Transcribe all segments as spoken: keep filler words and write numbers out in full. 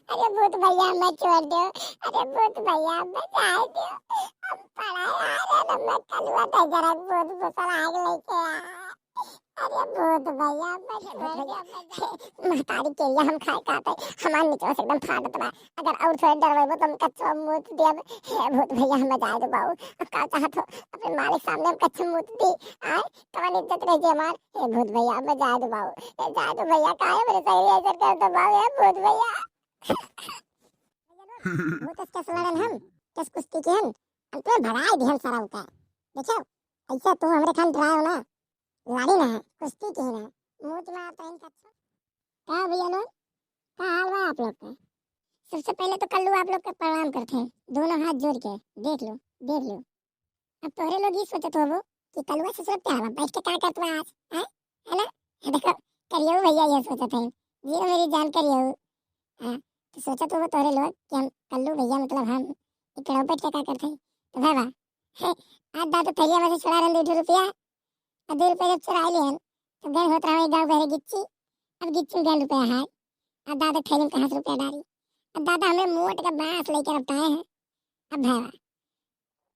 अरे भूत भैया, हमें छोड़ दो। अरे भूत भैया, हमें जाए दो। हम पढ़ाई आ रहे हैं, हमें कलुआ दे जरा भूत भूतल आग लेके आ। अरे भूत भैया, हमें छोड़ दो, हमें जाए। महतारी के लिए हम खाए खाते, हमार निचवा से एकदम फाटत बा। अगर और थोड़े डरवेबो तो हम कच्चो मूत देब। हे भूत भैया, हमें जाए दो बाबू। अब का चाहत हो, अपने मालिक सामने हम कच्चो मूत दी? आए, कवन इज्जत रह जाए हमार? हे भूत भैया, हमें जाए दो बाबू। हे जाए दो भैया, काहे मेरे सगरी ऐसे कर दो बाबू, हे भूत भैया। भूत से कैसे लड़न हम? कैसे कुश्ती की हम? हम तुम्हें भगाए दिहन सारा उका। देखो, ऐसे तू हमरे खान डराओ ना। लड़ी ना, कुश्ती की ना। मूत मार तो इनका। का भैया लोग, का हाल बा आप लोग के? सबसे पहले तो कल्लू आप लोग के प्रणाम करते हैं, दोनों हाथ जोड़ के। देख लो, देख लो। अब तोहरे लोग ई सोचत होबो कि कलुआ ससुर क्या बा, बैठ के का करत बा आज, हैं? है ना? देखो, करियऊ भैया ये सोचत है, जियो मेरी जान करियऊ। हाँ, तो सोचत होबो तोहरे लोग कि हम कल्लू भैया, मतलब हम ई पेड़वा बैठ के का करत है। तो भाई बा, हे, आज दादा थैलिया में से छुड़ा रहन दो रुपया, और दो रुपया जब चुरा लिहन, तो गए होत रहे गाँव घरे गिच्ची, अब गिच्ची में गए रुपया है, और दादा थैली में कहाँ से रुपया डाली? अब दादा हमें मोट के बांस लेके रपटाए हैं। अब भाई बा,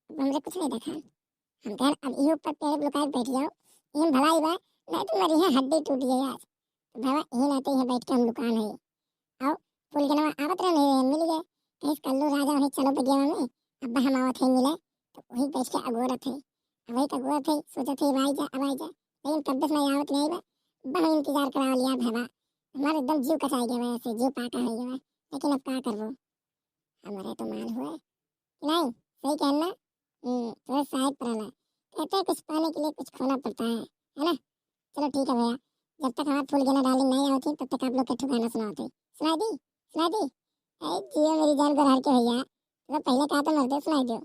अब हमरे कुछ नहीं देखा। हम कहन, अब इहे ऊपर पेड़ लुकाए बैठ जाओ, इहन भलाई बा, नहीं तो मरी है हड्डी टूट जाए आज। तो भाई बा, इही नाते इहे बैठ के हम लुकान है। आओ, फूल के नवा आवत रहे, नहीं मिल गए। कहीं कल्लू राजा वही चलो बगिया में, अब हम आवत है मिले, तो वही बैठ के अगोरत है। अब वही अगोरत है, सोचत है, अब आई जा, अब आई जा। लेकिन कब से नहीं आवत नहीं बा, बहुत इंतजार करा लिया भाई बा। हमारा एकदम जीव कचाई गया वैसे, जीव पाका हो गया। लेकिन अब का करबो? हमारे तो मान हुए। नहीं, सही कहन ना? हम्म, थोड़ा साइड पर आना। कहते हैं, कुछ पाने के लिए कुछ खोना पड़ता है, है ना? चलो ठीक है भैया, जब तक हमारे फूल गेना डार्लिंग नहीं आवती, तब तक आप लोग के ठिकाना सुनाओ थे। सुनाई दी? सुनाई दी? ए, जियो मेरी जान गोरहर के भैया, तो पहले कहा तो मर्दे सुनाई दो।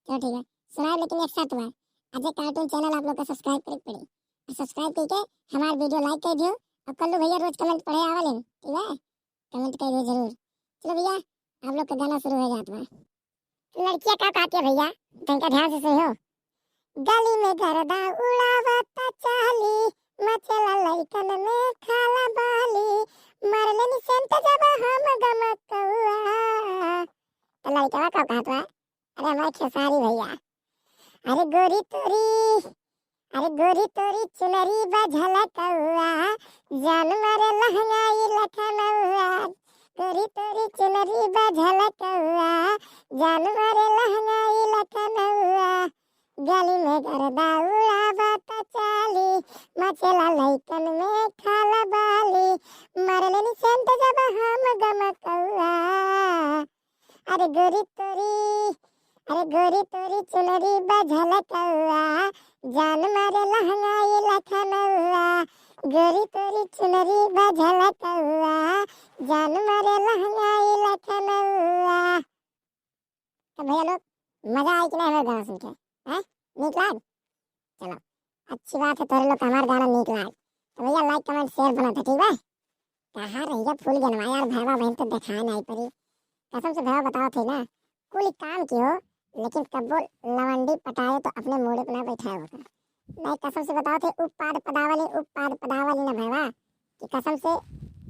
चलो ठीक है, सुनाओ, लेकिन एक शर्त बा, अजय कार्टून चैनल आप लोग का सब्सक्राइब करे के पड़ी। और सब्सक्राइब करके हमारे वीडियो लाइक कर दियो। और कल्लू भैया रोज कमेंट पढ़े आवालेन, ठीक है? कमेंट कर दियो जरूर। चलो भैया, आप लोग का गाना शुरू हो जात बा। लड़कियाँ का कहती है भैया, तनिका ध्यान से सुनियो। गली में गर्दा उड़ावता चाली, मचेला लइकन में खलबली, मारलेनी सेंट जब हम गमकौआ। तो लड़कवा का कहत बा, अरे हमारे खेसारी भैया, अरे गोरी तोरी, अरे गोरी तोरी चुनरी बा झलकौआ, जान मारे लहंगाई लखनौआ। गोरी तोरी चुनरी बा झलकौआ, जान मारे लहंगाई लखनौआ। गली में गर्दा उड़ावत चाली, मचेला लइकन में खलबली, मारलेनी सेंट जब हम गमकौआ। अरे गोरी तोरी, अरे गोरी तोरी चुनरी बा झलकौआ, जान मारे लहंगाई लखनौआ। गोरी तोरी चुनरी बा झलकौआ, जान मारे लहंगाई लखनौआ। तो भैया लोग, मजा आई कि नहीं हमारे गाना सुन के? हैं? नीक लाग? चलो, अच्छी बात है, तोहरे लोग का हमार गाना नीक लाग। तो भैया, लाइक, कमेंट, शेयर बनत है, ठीक बा? कहाँ रह गया फूल गेनवा यार, भाई बा बहन तो देखाए नहीं पड़ी। कसम से भाई बा बताओ थे ना, कुल काम कियो, लेकिन कब्बो लवंडी पटाए तो अपने मूड़े पे ना बैठाए होता। नहीं, कसम से बताओ थे, उपाद पदावली, उपाद पदावली ना भाई बा, कि कसम से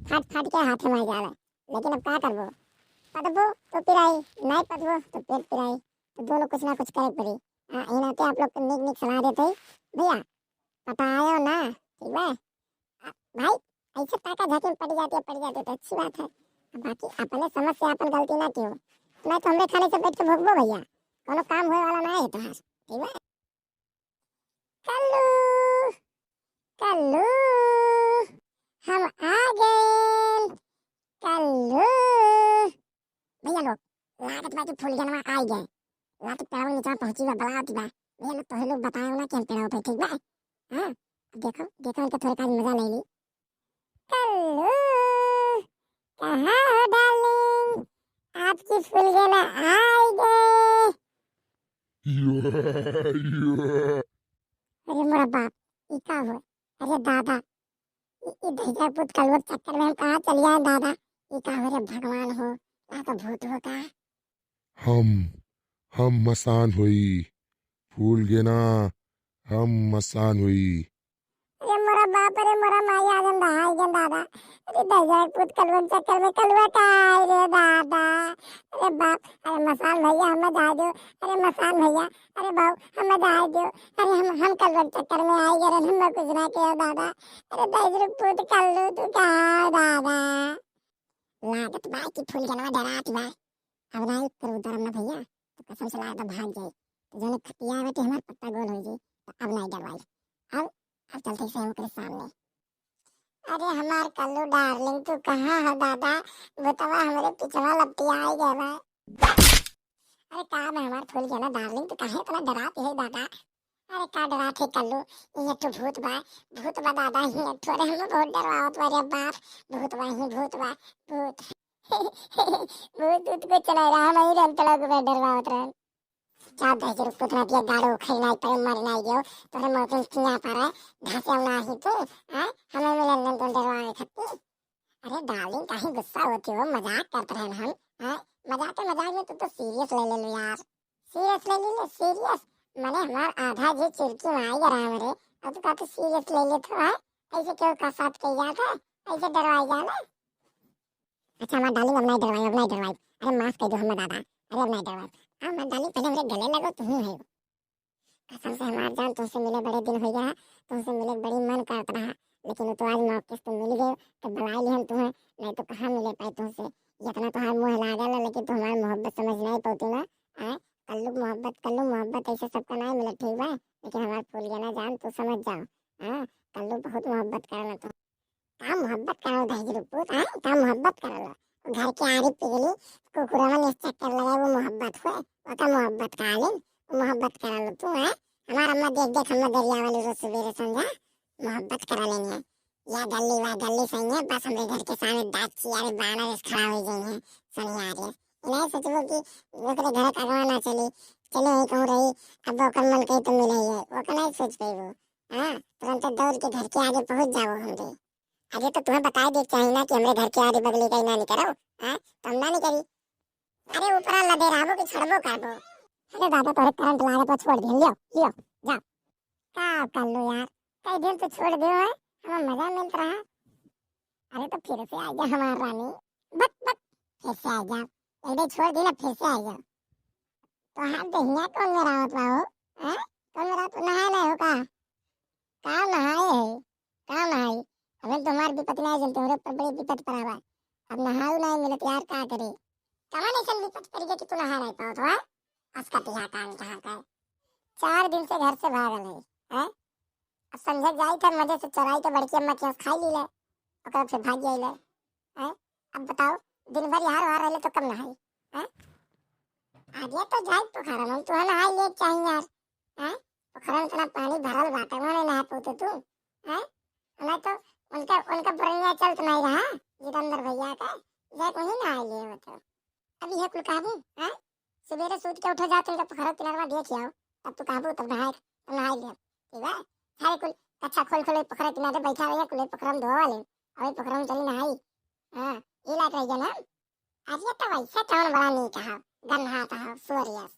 फाट फाट के हाथे में आ जाला। लेकिन अब का करबो, पदबो तो पिराई, नहीं पदबो तो पेट पिराई, तो दोनों कुछ ना कुछ करे पड़ी। हाँ, यही नाते आप लोग को नीक नीक सलाह देते ही भैया, पटायो ना, ठीक बा? आ, भाई, ऐसे ताका झाकी में पड़ जाती है, पड़ जाती है तो अच्छी बात है। बाकी अपने समझ से अपन गलती ना कियो, नहीं तो हमरे खाने से बैठ के भोगबो भैया, कोनो काम होए वाला ना है तुम्हार, ठीक बा? कल्लू, कल्लू, हम आ गए, कल्लू। भैया लोग, लागत बा कि फूल गेनवा आ गए। लागत पेड़वा नीचे पहुंची बा, बलावत बा। भैया लोग, तोहे लोग बताओ ना कि हम पेड़वा पे, ठीक बा? हाँ, देखो, देखो, इनका थोड़े का मजा ले ली। कल्लू, कहाँ हो डार्लिंग? आपकी फूल गेना आई गए। अरे मोरा बाप, ई का हो? अरे दादा, ई, ई भैया पूत कलुआ के चक्कर में हम कहाँ चली आए दादा? ई का हो रे भगवान हो, का तो भूत हो का? हम, हम मसान होई, फूल गेना, हम मसान होई। अरे मोरा बाप, बाप रे मोरा माई, आज हम दहाई गए दादा। अरे दहिजरा के पूत कलुआ के चक्कर में, कलुआ का आई रे दादा। अरे बाप, अरे मसान भैया हमें जाए दो। अरे मसान भैया, अरे बाबू हमें जाए दो। अरे हम हम कलुआ के चक्कर में आई गए, हमें कुछ ना किया दादा। अरे दहिजरा के पूत कल्लू तू कहाँ है दादा? लागत बा कि फूल जनवा डरात बा। अब नाई करू डरम ना भैया, तो कसम से लागत भाग जाई। तो जने खतिया बेटे हमार पत्ता गोल हो जाई, तो अब नाई डरवाई। अब अब चलते से ओकरे सामने। अरे हमार कल्लू डार्लिंग, तू कहाँ है दादा? भूतवा हमरे पिछवा लपटिया आई गया बा। अरे का बा हमार फूल के ना डार्लिंग, तू काहे इतना डरात है दादा? अरे का डरात है कल्लू, ये तो भूत बा, भूत बा दादा, ये तो, अरे हमें बहुत डरवावत बा रे बाप, भूत बा, ये भूत बा, भूत। भूत, भूत को चला रहा, हम ही रहन तला को डरवावत रहन। जा दहिजरा के पूत ना दिया गाड़ो, खाई नाई पड़े, मर नाई गयो, तोरे मौत में किया पर है, घासे ना ही तू, हैं? हमें मिलन लन तो डरवावे खत्ती। अरे डार्लिंग, काहे गुस्सा होती हो? मजाक करत रहन हम, हैं? मजाक के मजाक में तू तो सीरियस ले ले लो यार। सीरियस ले ले ले, सीरियस? माने हमार आधा जे चिरकी में आई गया हमरे, अब तू का तू सीरियस ले ले तो, हैं? ऐसे क्यों का साथ कही जात है? ऐसे डरवाई जाला? अच्छा हमार डार्लिंग, अब नाई डरवाई, अब नाई डरवाई। अरे माफ कर दो हमें दादा, अरे अब नाई डरवाई। हाँ हमार डार्लिंग, पहले हमरे गले लगो, तू ही है। कसम से हमार जान, तुमसे मिले बड़े दिन हो गया, तुमसे मिले बड़ी मन करत रहा, लेकिन वो तो आज मौके से तुम मिल गए, तो बुलाई लिहन तुम्हें, नहीं तो कहाँ मिले पाए तुमसे। जितना तुम्हार मुँह लागल है, लेकिन तुम हमार मोहब्बत समझ नहीं पाती ना। आए, कल्लू मोहब्बत, कल्लू मोहब्बत ऐसे सबका नहीं मिले, ठीक बा? लेकिन हमार फूल गया ना जान, तू समझ जाओ। हाँ, कल्लू बहुत मोहब्बत करला तू। का मोहब्बत करल दहिजरा के पूत, हाँ? का मोहब्बत करल? घर के आरी पिगली, कुकुरवन इस चक्कर लगाए, वो मोहब्बत हुए? वो का मोहब्बत का आलिन? वो मोहब्बत करल तू, हाँ? हमार अम्मा देख देख हम दरिया वाली रोज सुबेरे संझा मोहब्बत करा लेनी है। या गल्ली वा गल्ली सही है, बस हमरे घर के सामने दाँत चियारे बानर इस खड़ा हो गई है, सनिया रे। नहीं सोचबो कि ओकरे घर का अगवा ना चली, चले ही कहूँ रही, अब ओकर मन कही तो मिले ही है, वो का नहीं सोच पाइबो। हाँ, तुरंत दौड़ के घर के आगे पहुँच जाओ हमरे। अरे तो तुम्हें बताए देख चाहिए ना कि हमरे घर के आगे बगली का ही ना निकरो, हाँ, तो हम ना निकरी। अरे ऊपरा लदे रहबो कि छोड़बो करबो। अरे दादा तोरे करंट लागत बा, छोड़ दे, लियो, लियो, जा। का कर लो यार, कई दिन तो छोड़ दे है, हमें मजा मिलत रहा। अरे तो फिर से आ जा हमार रानी, बक बक, फिर से आ जा, एक दिन छोड़ दी ना, फिर से आ जा। तो हाथ दहिया कौन मेरा होत बा हो? हैं? कौन मेरा होत, नहाए नहीं हो का? का नहाए है? का नहाई? हमें तो हमार विपत नहीं जनते, हमरे ऊपर बड़ी विपत पड़ा बा। अब नहाऊ नहीं मिलत यार, का करे? कमन ऐसन विपत पड़ गया कि तू नहा नहीं पावत हो, हैं? असकत यहाँ काम कहाँ का? चार दिन से घर से भागल है, हैं? अब समझे जाई था मजे से चराई के बड़की अम्मा के यहाँ खाई ली ले, ओकर फिर भाग जाई ले, हैं? अब बताओ, दिन भर यहाँ वहाँ रहले तो कब नहाई, हैं? आगे तो जाई पोखरा में, तू नहाई ले चाहिए यार, हैं? पोखरा में इतना पानी भरल बाटे, वहाँ नहीं नहा पाते तू, हैं? नहीं तो उनका, उनका पुरनिया चलत नहीं रहा, जितेंद्र भैया का, जाए वहीं नहाई लिए हो तो। अब ये कुल कहबू, हैं? सुबेरे सूत के उठे जाओ, तो इनका पोखरा किनारवा देख आओ, तब तू कहबू, तब नहाए, तब नहाए ले, ठीक बा? सारे कुल कच्छा खोल खोल पोखरा किनारे बैठा रहिए, कुल पोखरा में धोवा ले, अबे पोखरा में चली नहाई। हाँ, ये लायक रह गया ना। अरे तो वैसे कौन बड़ा नीक है, गन्हात है, सूर्यस।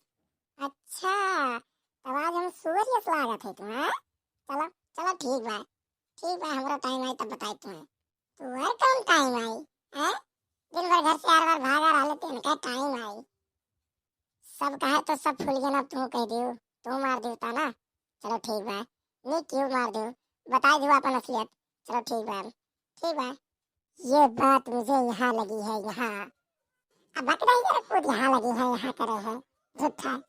अच्छा, तब आज हम सूर्यस लागत है तू, हाँ? चलो, चलो ठीक बा, ठीक बा, हमरा टाइम आई तब बताई तुम्हें। तू हर कौन टाइम आई, हैं? दिन भर घर से हर बार भागा रहले, तो इनका टाइम आई। सब कहे तो सब फूल गए ना, तू कह दियो, तू मार दियो ताना। चलो ठीक बा, नहीं क्यों मार दियो, बताई दियो अपन असलियत। चलो ठीक बा, ठीक बा। ये बात मुझे यहाँ लगी है, यहाँ। अब बक नहीं करे, खुद यहाँ लगी है, यहाँ करे है, झूठा।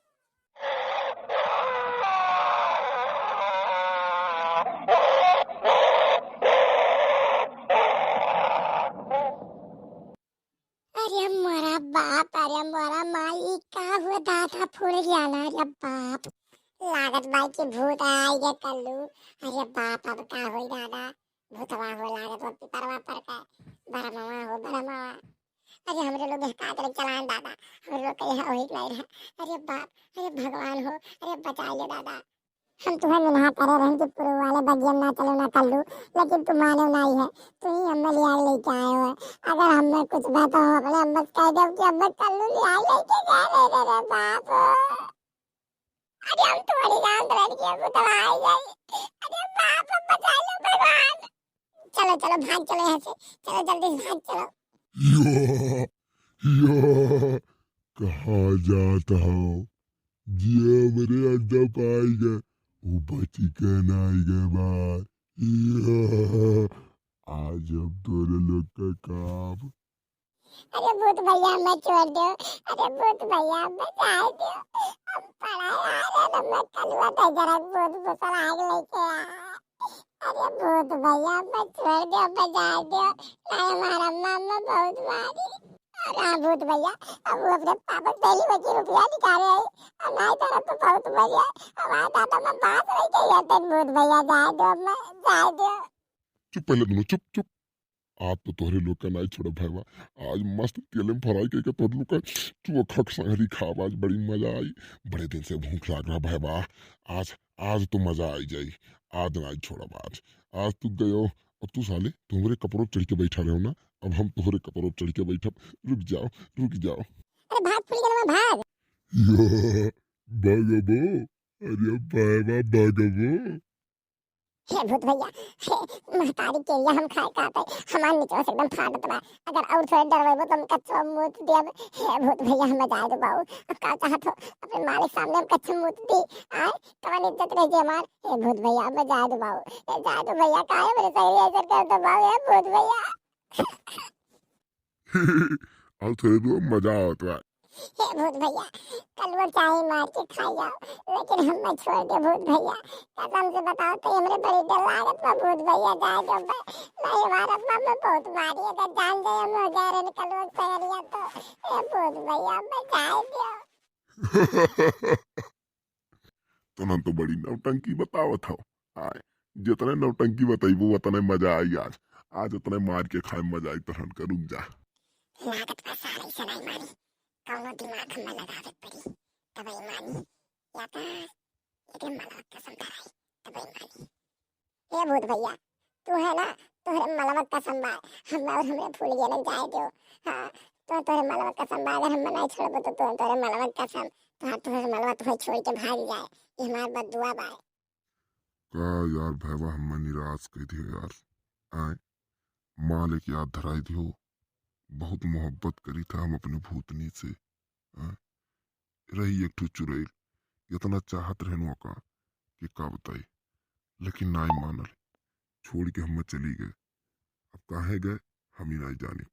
अरे मोरा बाप, अरे मोरा माई, ई का हुआ दादा, फूल गया ना, अरे बाप। लागत बा कि भूत आई गया कल्लू। अरे बाप, अब का होई दादा, भूतवा हो लागत बा पिपरवा पर का, बरमवा हो बरमवा। अरे हमरे लोग यहाँ का करे चलान दादा, हमरे लोग के यहाँ वही नहीं रहा। अरे बाप, अरे भगवान हो, अरे बचा ले दादा। हम तुम्हें निन्हा करे रहन कि पूर्व वाले बगियम ना चलो ना कल्लू, लेकिन तुम मानो नहीं है, तू ही हमें लिया लेके आए हो। अगर हमें कुछ बता हो अपने अम्मा से कह दो कि अम्मा कल्लू लिया लेके जा रहे रे, रे बाप। अरे हम थोड़ी जानत रहन कि हम भूतवा आई जाई। अरे बाप, बचा लो भगवान। चलो, चलो, भाग चलो यहाँ से। चलो, जल्दी से भाग चलो। या, या, कहाँ जात हो? जे हमरे अड्डा पाई गए, वो बची के नाई गए बार। या, आज हम तोरे लोग का काम। अरे भूत भैया, हमें छोड़ दो। अरे भूत भैया, बचाए दो। हम पढ़ाई आ रहे, हमें कलुआ दे जरा भूत भूतल आग लेके आ। अरे भूत भैया, हमें छोड़ दो, बचाए दो। नहीं, हमारा मम्मा बहुत मारी। अरे हाँ भूत भैया, अब वो अपने पापा से पहली बची रुपया निकाले हैं। और नहीं तो अब तो बहुत बढ़िया। हमारे दादा में बात नहीं कही जाते भूत भैया, जाए दो, हमें जाए दो। चुप पहले दोनों, चुप, चुप। आज तो तोहरे लोग का नाई छोड़ब भैया। आज मस्त तेल में फ्राई करके तोहरे लोग का चोखा के संगरी खाब। आज बड़ी मजा आई। बड़े दिन से भूख लाग रहा भैया। आज, आज तो मजा आई जाई। आज नाई छोड़ब आज। आज तू गयो और तू साले, तू हमरे कपड़ों चढ़ के बैठा रहो ना। अब हम तोहरे कपड़ों चढ़ के बैठब। रुक जाओ, रुक जाओ। अरे भाग फूल गलवा, भाग। या, भागबो। अरे भैया, भागबो। हे भूत भैया, हे महतारी के लिए हम खाए का आते, हमार निचवा से एकदम फाटत बा। अगर और थोड़े डरवेबो तो हम कच्चो मूत देब। हे भूत भैया, हमें जाए दो बाबू। अब का चाहत हो, अपने मालिक सामने हम कच्चो मूत दी? आए, कवन इज्जत रह जे हमार? हे भूत भैया, हमें जाए दो बाबू। हे जाए दो भैया, काहे मेरे सहेली ऐसे कर दो बाबू? हे भूत भैया। और थोड़े दो मजा आवत बा। हे भूत भैया, कलुआ चाहे मार के खा जाओ, लेकिन हम मत छोड़ दे भूत भैया। कसम से बताओ तो हमरे बड़ी डर लागत बा भूत भैया, जाए दो बे। नहीं मारत बा, मैं बहुत मारी, अगर जान जाए हम हो जाए रे कलुआ सहेलिया तो। हे भूत भैया, बचाए दियो। तोहन तो बड़ी नौटंकी बतावत हो। आए, जितने नौटंकी बतैबू, उतने मजा आई आज। आज उतने मार के खाए मजा आई तोहन का। रुक जा। लागत बा सारे से नहीं मानी, कौनो दिमाग हमें लगावे पड़ी, तबे मानी। या तो एके मलवा कसम धराई, तबे मानी। ए भूत भैया, तू है ना, तोहरे मलवा कसम बा, हम और हमरे फूल गेनन जाए दो। हाँ, तो तोहरे मलवा कसम बा, अगर हम नहीं छोड़बो तो तू तोहरे मलवा कसम, तो तोहरे मलवा तुहे छोड़ के भाग जाए, ये हमार बददुआ बा। का यार भैया, हमें निराश कर दियो यार। आए, मालिक याद धराई दियो, बहुत मोहब्बत करी था हम अपने भूतनी से। आए, रही एक ठो चुड़ैल, इतना चाहत रहन ओका कि का बताई, लेकिन नाई मानल, छोड़ के हमें चली गए। अब काहे गए, हम ही नाई जानी,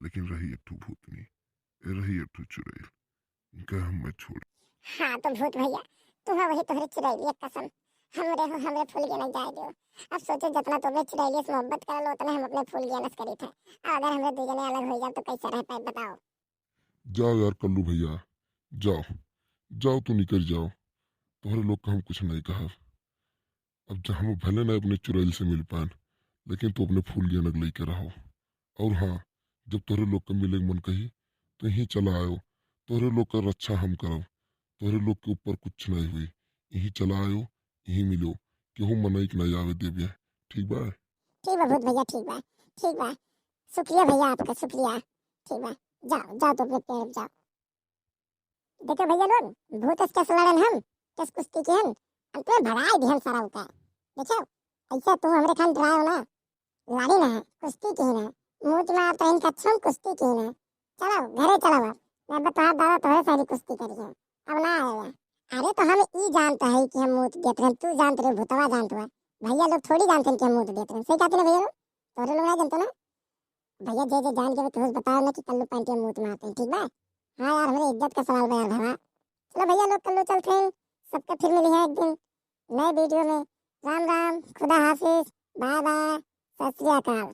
लेकिन रही एक ठो भूतनी, ए रही एक ठो चुड़ैल, इनका हम मत छोड़। हाँ तो भूत भैया, तू है वही तोहरे चुड़ैलिया कसम, हमरे हो, हमरे फूल गेनन जाए दो। अब सोचो, जितना तोहरे चुड़ैलिया से मोहब्बत करल, उतना हम अपने फूल गेनस करी थे। अब अगर हमरे दू जने अलग हो जाए तो कैसे रह पाए, बताओ? जाओ यार कल्लू भैया, जाओ, जाओ तू निकल जाओ, तोहरे लोग का हम कुछ नहीं कहब। अब जहाँ हम भले ना अपने चुड़ैल से मिल पाएन, लेकिन तू अपने फूल गेनक लेके रहो। और हाँ, जब तोहरे लोग के मिले के मन कही, तो यहीं चला आयो, तोहरे लोग का रक्षा हम करब, तोहरे लोग के ऊपर कुछ नहीं हुई। यहीं चला आयो, यहीं मिलो, केहू मनई के नहीं आवे देबे, ठीक बा? ठीक बा भूत भैया, ठीक बा, ठीक बा, शुक्रिया भैया आपका, शुक्रिया, ठीक बा, जाओ, जाओ तो अपने पेड़ पे जाओ। देखो भैया लोग, भूत से कैसे लड़न हम, कैसे कुश्ती की हम, हम तुम्हें भगाए दिहन सारा उका। देखो, ऐसे तुम हमरे खान डराओ ना, लड़ी ना, कुश्ती की ना, मूत में आप तो इनका छुम कुश्ती की ना। चलो, घरे चलो अब, मैं अब तुम्हारा दादा तुम्हारे सारी कुश्ती करी है, अब ना आएगा। अरे तो हम ई जानते हैं कि हम मूत देते हैं, तू जानते रहे, भूतवा जानते हुआ, भैया लोग थोड़ी जानते हैं कि हम मूत देते हैं, सही कहते ना भैया लोग, तोरे लोग ना जानते ना। भैया जे जे जान के तुझे बताओ ना कि कल्लू पैंटिया मूत मारते हैं, ठीक बा? हाँ यार, हमरे इज्जत का सवाल बा यार भवा। चलो भैया लोग, कल्लू चलते हैं, सबके फिर मिली है एक दिन नए वीडियो में। राम राम, खुदा हाफिज, बाय बाय, सत श्री अकाल।